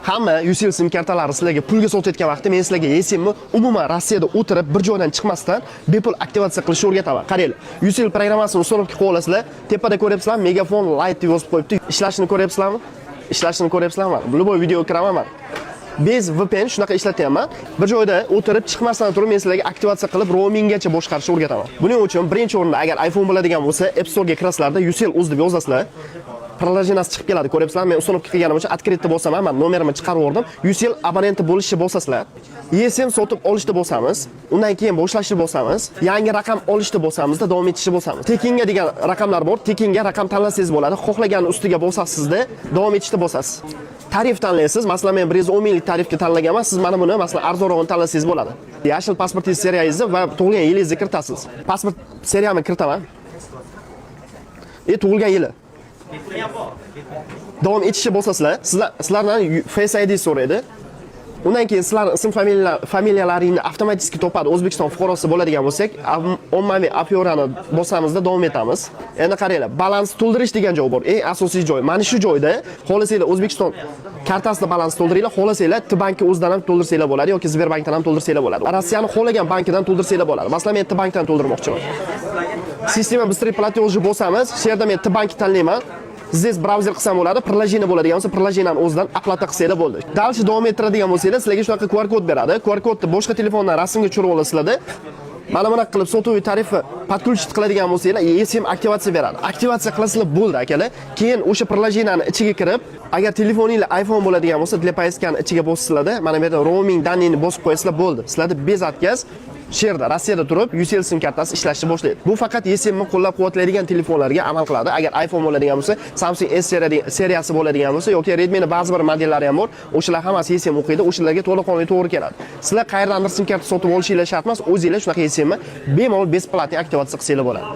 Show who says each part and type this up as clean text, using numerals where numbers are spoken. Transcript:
Speaker 1: Hamma Ucell sim kartalari sizlarga pulga sotayotgan vaqtda men sizlarga eSIMni umuman Rossiyada o'tirib, bir joydan chiqmasdan bepul aktivatsiya qilishni o'rgataman. Qaranglar, Ucell programmasini установка qilib olasizlar. Tepada ko'ryapsizlar, Megafon Lite deb yozib qo'yibdi. Ishlashini ko'ryapsizlarmi? Ishlashini ko'ryapsizlarmi? Любой video kiraman man. Без VPN shunaqa ishlatyapman. Bir joyda o'tirib, chiqmasdan turib men sizlarga aktivatsiya qilib, roaminggacha boshqarishni o'rgataman. Buning uchun birinchi o'rinda agar iPhone bo'ladigan bo'lsa, App Store'ga kirasizlarda, Ucell uz deb yozasizlar. Приложение si chiqib keladi. Ko'ryapsizlar, men установка qilganim uchun открыть deb bosaman, man nomerimni chiqarib yubordim. Ucell abonenti bo'lishni bosasizlar. eSIM sotib olishni bosamiz. Undan keyin boshlashni bosamiz. Yangi raqam olishni bosamizda, davom etishni bosamiz. Tekinga degan raqamlar bor. Tekinga raqam tanlasangiz bo'ladi. Xohlaganini ustiga bosasizda, davom etishni bosasiz. Tarif tanlaysiz. Masalan, men 110 minglik tarifga tanlaganman. Siz mana buni, masalan, arzonrog'ini tanlasangiz bo'ladi. Yashil pasportingiz seriyangizni va tug'ilgan yilingizni kiritasiz. Pasport seriyamni kiritaman. Tug'ilgan yili. Davom etishni bosasizlar, sizlardan Face ID so'raydi. Undan keyin sizlarning ism familiyalaringni avtomatik topadi. O'zbekiston fuqarosi bo'ladigan bo'lsak, ommaviy afyorani bosamizda, davom etamiz. Endi qaranglar, balans to'ldirish degan joy bor. Eng asosiy joy. Mana shu joyda xohlasanglar, O'zbekiston kartasida balans to'ldiringlar, xohlasanglar, T-bankka o'zidan ham to'ldirsanglar bo'ladi yoki Sberbankdan ham to'ldirsanglar bo'ladi. Rossiyani xohlagan bankidan to'ldirsanglar bo'ladi. Masalan, men T-bankdan to'ldirmoqchiman. Система быстрый платежи bosamiz. Shu yerda men T-bank tanlayman. Здесь brauzer qilsam bo'ladi, приложение bo'ladigan bo'lsa, приложение ni o'zidan оплата qilsanglar bo'ldi. Дальше davom ettiradigan bo'lsanglar, sizlarga shunaqa QR kod beradi. QR kodni boshqa telefondan rasmga tushirib olasizlarda. Mana bunaqa qilib сотовый tarifi подключить qiladigan bo'lsanglar, eSIM aktivatsiya beradi. Aktivatsiya qilasizlar, bo'ldi, akalar. Keyin o'sha приложение ni ichiga kirib, agar telefoninglar iPhone bo'ladigan bo'lsa, для поиска ni ichiga bossizlarda, mana bu yerda roaming данные ni bosib qo'yasizlar, bo'ldi. Sizlarda без отказ shu yerda, Rossiyada turib Ucell sim kartasi ishlashni boshlaydi. Bu faqat eSIMni qo'llab-quvvatlaydigan telefonlarga amal qiladi. Agar iPhone bo'ladigan bo'lsa, Samsung S seriyasi bo'ladigan bo'lsa yoki Redmi'ni ba'zi bir modellari ham bor, o'shalar hammasi eSIM o'qiydi, o'shalarga to'laqonli to'g'ri keladi. Sizlar qayerdandir sim karta sotib olishinglar shart emas, o'zinglar shunaqa eSIMni bemalol бесплатный aktivatsiya qilsanglar bo'ladi.